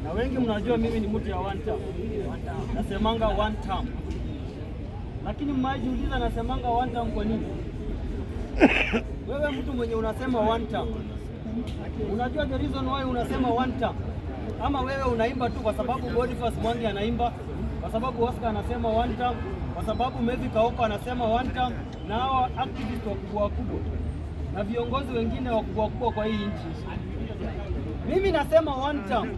Na wengi mnajua mimi ni mtu ya one term. Nasemanga one term. Lakini mmejiuliza nasemanga one term kwa nini? Wewe mtu mwenye unasema one term, unajua the reason why unasema one term? Ama wewe unaimba tu kwa sababu Boniface Mwangi anaimba, kwa sababu Oscar anasema one term, kwa sababu Mevi Kaoko anasema one term, na hawa activist wakubwa wakubwa na viongozi wengine wakubwa wakubwa kwa hii nchi. Mimi nasema one term.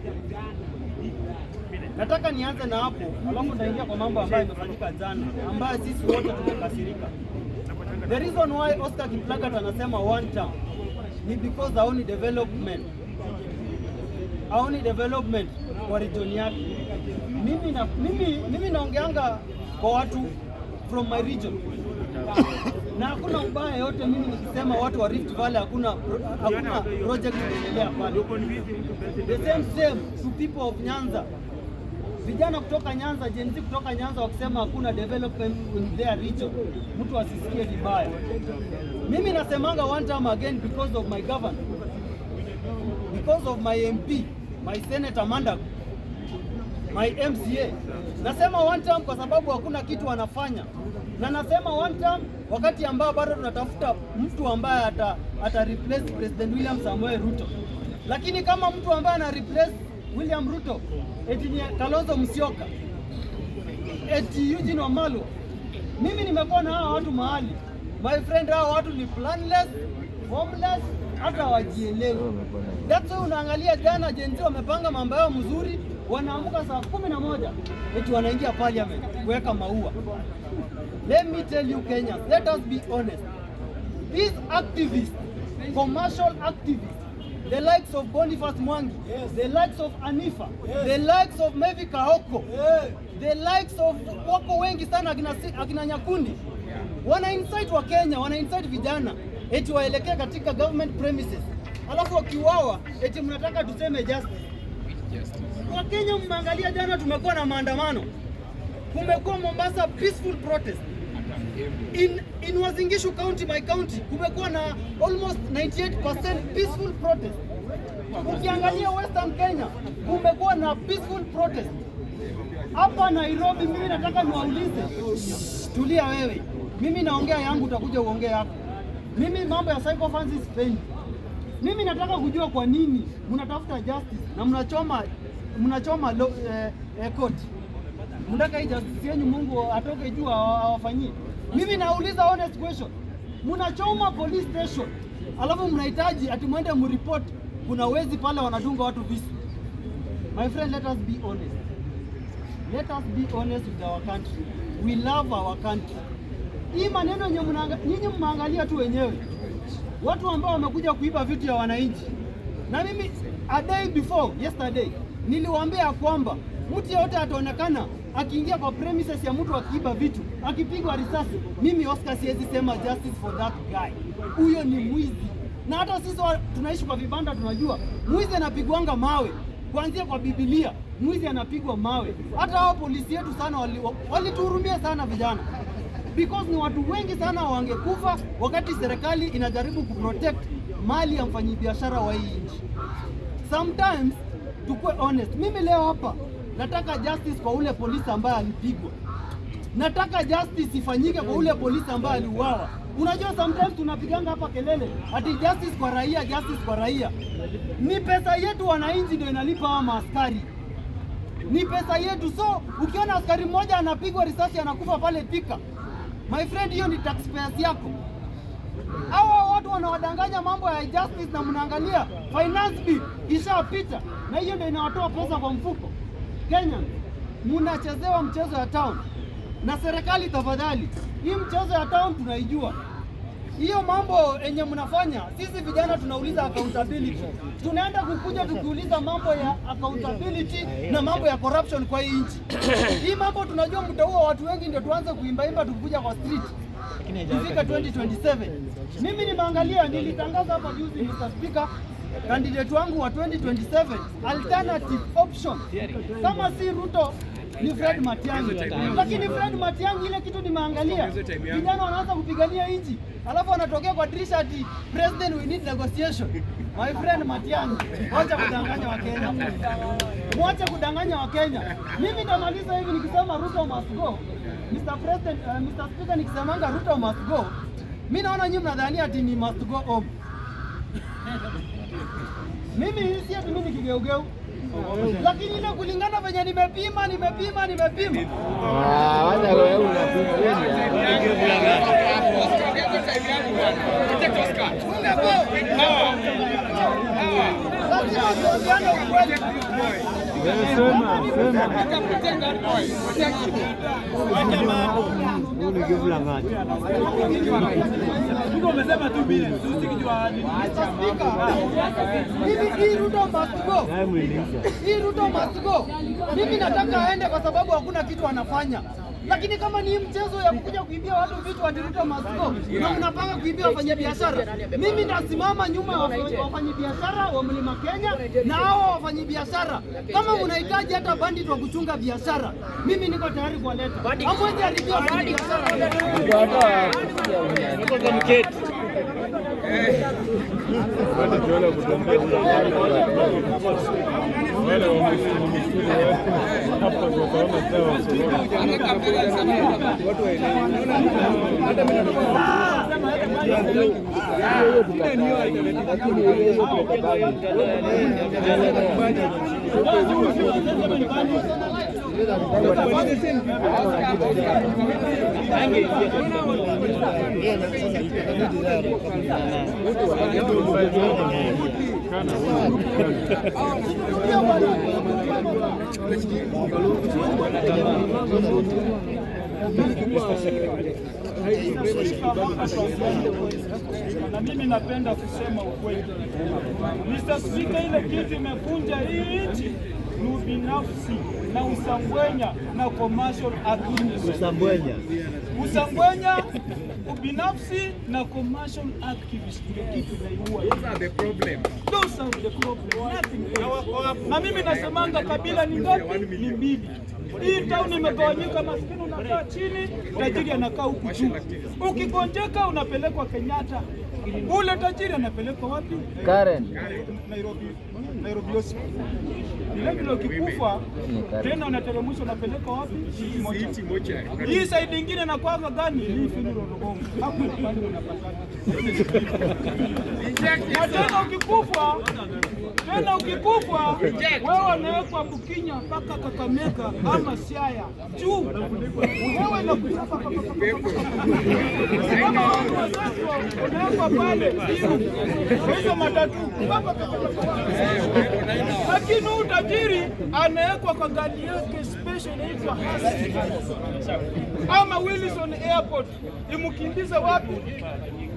Nataka nianze na hapo, alafu nitaingia kwa mambo ambayo imefanyika jana, ambayo sisi wote tumekasirika. The reason why Oscar Kiplagat anasema one term ni because haoni development, haoni development kwa region yake. Mimi naongeanga kwa watu from my region na hakuna ubaya yote mimi nikisema watu wa Rift Valley hakuna project inaendelea pale. The same same to people of Nyanza, vijana kutoka Nyanza, Gen Z kutoka Nyanza wakisema hakuna development in their region, mtu asisikie vibaya. Mimi nasemanga one time again because of my governor, because of my MP, my senator Mandago, my MCA. Nasema one term kwa sababu hakuna kitu wanafanya, na nasema one term wakati ambao bado tunatafuta mtu ambaye ata replace President William Samoei Ruto. Lakini kama mtu ambaye ana replace William Ruto eti ni Kalonzo Musyoka, eti Eugene Wamalwa, mimi nimekuwa na hawa watu mahali, my friend, hawa watu ni planless, homeless, hata hawajielewi. That's why unaangalia jana Gen Z wamepanga mambo yao mzuri, wanaamka saa 11 eti wanaingia parliament kuweka maua. Let me tell you Kenyans, let us be honest. These activists, commercial activists, the likes of Boniface Mwangi, the likes of Anifa, the likes of Mevi Kahoko, the likes of wako wengi sana akina Nyakundi, wana incite Wakenya, wana incite vijana eti waelekee katika government premises, alafu wakiuawa eti mnataka tuseme justice. Wakenya mmeangalia jana, tumekuwa na maandamano, kumekuwa Mombasa peaceful protest in Uasin Gishu County, my county, kumekuwa na almost 98% peaceful protest. Ukiangalia Western Kenya kumekuwa na peaceful protest. Hapa Nairobi, mimi nataka niwaulize, shh, tulia wewe, mimi naongea yangu, utakuja uongee yako. Mimi mambo ya sycophancy sipendi. Mimi nataka kujua kwa nini mnatafuta justice na mnachoma court. Mnataka hii justice yenu Mungu atoke juu awafanyie. Mimi nauliza honest question. Mnachoma police station alafu mnahitaji ati mwende mreport kuna wezi pale wanadunga watu visu. My friend, let us be honest. Let us be honest with our country. We love our country. Hii maneno yenye nyinyi mmeangalia tu wenyewe, watu ambao wamekuja kuiba vitu ya wananchi. Na mimi a day before yesterday niliwaambia kwamba mtu yeyote ataonekana akiingia kwa premises ya mtu akiiba vitu, akipigwa risasi, mimi Oscar siwezi sema justice for that guy. Huyo ni mwizi, na hata sisi tunaishi kwa vibanda tunajua mwizi anapigwanga mawe kuanzia kwa Biblia, mwizi anapigwa mawe. Hata hao polisi yetu sana walituhurumia sana vijana because ni watu wengi sana wangekufa wakati serikali inajaribu kuprotect mali ya mfanyibiashara wa hii nchi. Sometimes tukue honest. Mimi leo hapa nataka justice kwa ule polisi ambaye alipigwa. Nataka justice ifanyike kwa ule polisi ambaye aliuawa. Unajua sometimes tunapiganga hapa kelele ati justice kwa raia, justice kwa raia. Ni pesa yetu wananchi ndio inalipa hawa maaskari, ni pesa yetu. So ukiona askari mmoja anapigwa risasi anakufa pale Thika, my friend, hiyo ni taxpayers yako. Hawa watu wanawadanganya mambo ya justice na mnaangalia finance bill ishapita, na hiyo ndio inawatoa pesa kwa mfuko. Kenya mnachezewa mchezo ya town na serikali. Tafadhali, hii mchezo ya town tunaijua. Hiyo mambo yenye mnafanya, sisi vijana tunauliza accountability. Tunaenda kukuja tukiuliza mambo ya accountability na mambo ya corruption kwa hii nchi. Hii mambo tunajua mtaua watu wengi, ndio tuanze kuimbaimba tukikuja kwa street kufika 2027. Mimi nimeangalia, nilitangaza hapa juzi, Mr. Speaker, candidate wangu wa 2027 alternative option kama si Ruto Ni Fred Matiang'i. Lakini Fred Matiang'i, ile kitu nimeangalia, vijana wanaanza kupigania nchi, alafu wanatokea kwa dirisha ati, "President, we need negotiation." My friend Matiang'i, wacha kudanganya Wakenya, mwache kudanganya Wakenya. Mimi nitamaliza hivi nikisema Ruto must go. Mr. President, Mr. Speaker, nikisemanga Ruto must go, mi naona nyinyi mnadhania ati ni must go home. Mimi si ati mimi ni kigeugeu, lakini ile kulingana venye nimepima, nimepima, nimepima. Ah, wacha wewe unapima. Lazima tuambiane ukweli. Sema, sema. Huyu ni Kivulangati. Mr. Speaker, mimi hii Ruto must go. Naye mwiliisha. Hii Ruto must go. Mimi nataka aende kwa sababu hakuna kitu anafanya. Lakini kama ni mchezo ya kukuja kuibia watu vitu ati Ruto must go, na mnapanga kuibia wafanyabiashara, mimi nasimama nyuma ya wafanyabiashara wa Mlima Kenya na hao wafanyabiashara. Kama mnahitaji hata bandit wa kuchunga biashara, mimi niko tayari kuwaleta. Hamwezi haribia wafanyabiashara. Utawatoa kusikia unyani. Hiyo tukakubali. Lakini hiyo tukakubali. Na mimi napenda kusema ukweli. Mr. Speaker, ile kitu imekunja hii nchi ni ubinafsi na usangwenya na commercial activism. Usambwenya. Usangwenya, ubinafsi na commercial activist ndio kitu inaiua. Those are the problem. Those are the problem, nothing else. Na mimi nasemanga kabila ni ngapi? Ni mbili. Hii town imegawanyika, maskini unakaa chini, tajiri anakaa huku juu. Ukigonjeka unapelekwa Kenyatta, ule tajiri anapelekwa wapi? Karen. Nairobi, Nairobi Hospital. Vile vile ukikufa Ni Karen. tena unateremshwa unapelekwa wapi? City mochari. Hii side ingine inakuwaga gani? Hii funeral home. Hapo ndio pale unapatana. Na tena ukikufa wewe unawekwa Bukinya mpaka Kakamega ama Siaya juu, wewe inakuchapa kama watu wazazi unawekwa pale Iru kwa hizo matatu, lakini huyu tajiri anawekwa kwa gari yake special inaitwa Husky ama Wilson Airport, imkimbize wapi?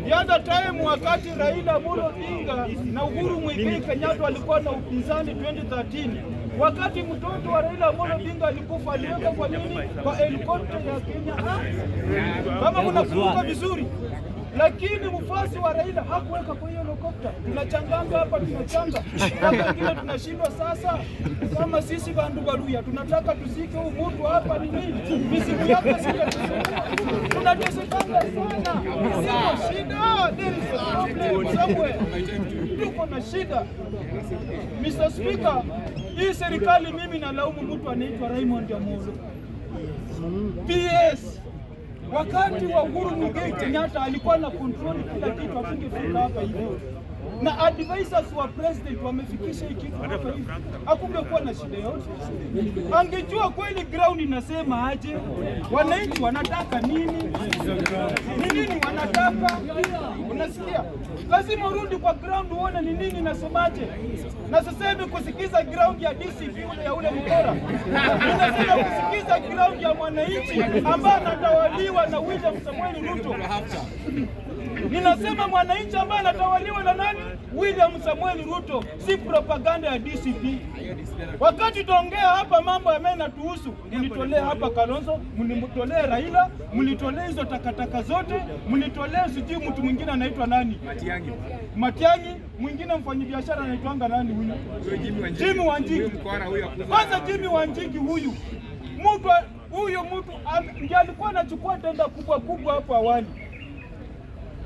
The other time wakati Raila Amolo Odinga na Uhuru Muigai Kenyatta walikuwa na upinzani 2013, wakati mtoto wa Raila Amolo Odinga alikufa, aliweka kwa nini? Kwa helikopta ya Kenya Air, kama mnakumbuka vizuri. Lakini mfuasi wa Raila hakuweka kwa hiyo helikopta. Tunachanganga hapa, tunachanga mpaka wengine tunashindwa sasa. Kama sisi bandu Baluya tunataka tuzike huu mtu hapa, ni nini? Mizimu yake sitatusumbua, tunatesekanga sana. Sio shida, there is a problem somewhere. Tuko na shida. Mr. Speaker, hii serikali mimi nalaumu mtu anaitwa Raymond Amolo. PS wakati wa Uhuru Muigai Kenyatta alikuwa na control kila kitu, asingefika hapa hivi. Na advisors wa president wamefikisha hii kitu hapa hivi, hakungekuwa na shida yote. Angejua kweli ground inasema aje, wananchi wanataka nini, ni nini wanataka. Unasikia, lazima urudi kwa ground uone ni nini inasemaje. Na sasa hivi kusikiza ground ya DCP ule ya ule mkora, ninasema kusikiza ground ya mwananchi ambaye anatawaliwa na William Samuel Ruto. Ninasema mwananchi ambaye anatawaliwa na nani? William Samuel Ruto, si propaganda ya DCP. Wakati tuongea hapa mambo yamenatuhusu, mlitolee hapa Kalonzo, mlitolee Raila, mlitolee hizo takataka zote, mlitolee sijui mtu mwingine anaitwa nani? Matiang'i. Matiang'i, mwingine mfanyabiashara anaitwanga nani huyu? Huyo Jimmy Wanjigi. Jimmy Wanjigi. Huyo mkora huyo akuza. Kwanza Jimmy Wanjigi huyu Mtu huyo mtu ndiye alikuwa anachukua tenda kubwa kubwa hapo awali.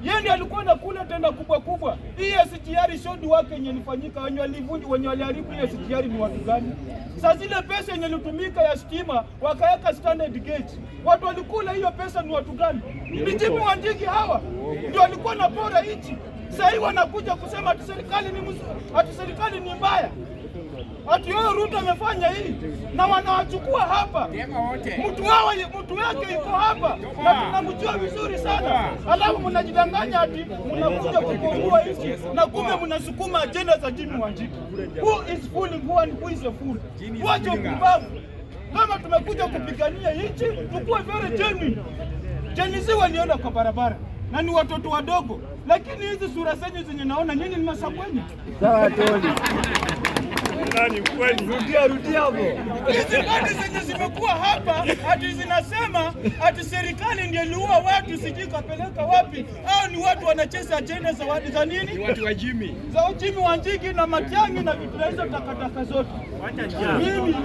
Yeye ndiye alikuwa anakula tenda kubwa kubwa. Hii SGR short wake yenye ilifanyika, wenye walivunja, wenye waliharibu hii SGR ni watu gani? Sasa zile pesa yenye ilitumika ya stima wakaweka standard gauge. Watu walikula hiyo pesa ni watu gani? Ni Jimmy Wanjigi hawa ndio walikuwa na pora nchi. Sasa hii wanakuja kusema ati serikali ni ati serikali ni mbaya. Ati huyo Ruto amefanya hii na wanawachukua hapa. Mtu wao mtu wake yuko hapa na tunamjua vizuri sana, alafu mnajidanganya ati mnakuja kukomboa nchi na kumbe mnasukuma ajenda za Jimmy Wanjigi. Who is fooling who and who is a fool? Wache upumbavu. Kama tumekuja kupigania nchi, tukuwe very genuine. Gen Z walienda kwa barabara na ni watoto wadogo, lakini hizi sura zenyu zenye naona nyinyi ni masabwenye. Sawa Tony. Rudia rudia hapo. Hizi bodi zenye zimekuwa hapa ati zinasema ati serikali ndio iliua watu, sijui kapeleka wapi. Hao ni watu wanacheza ajenda za watu za nini? Watu wa Jimmy. Za Jimmy Wanjigi na Matiang'i na vitu na hizo takataka zote. Mimi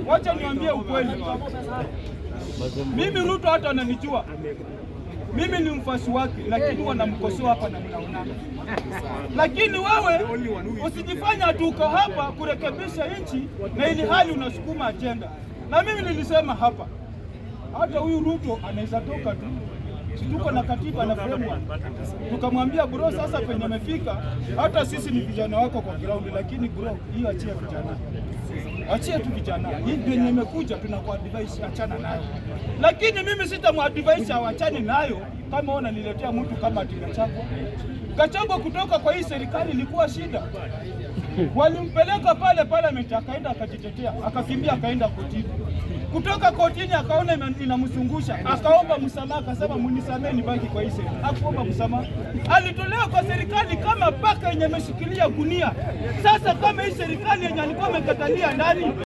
wacha niambie ukweli, mimi Ruto hata ananijua mimi ni mfasi wake, lakini wanamkosoa hapa na mnaonana. Lakini wewe usijifanya ati uko hapa kurekebisha nchi na ili hali unasukuma ajenda. Na mimi nilisema hapa, hata huyu Ruto anaweza toka tu, si tuko na katiba na framework. Tukamwambia bro, sasa penye amefika, hata sisi ni vijana wako kwa ground, lakini bro, hiyo achia vijana, achia tu vijana. Hii penye imekuja tunakuadvise achana nayo, lakini mimi sitamuadvise awachane nayo kama unaniletea mtu kama ati Gachagua. Gachagua kutoka kwa hii serikali ilikuwa shida. Walimpeleka pale parliament, akaenda akajitetea, akakimbia akaenda kotini. Kutoka kotini akaona inamzungusha, akaomba msamaha, akasema munisamee nibaki kwa hii serikali. Hakuomba msamaha, alitolewa kwa serikali kama paka yenye ameshikilia gunia. Sasa kama hii serikali yenye alikuwa amekatalia ndani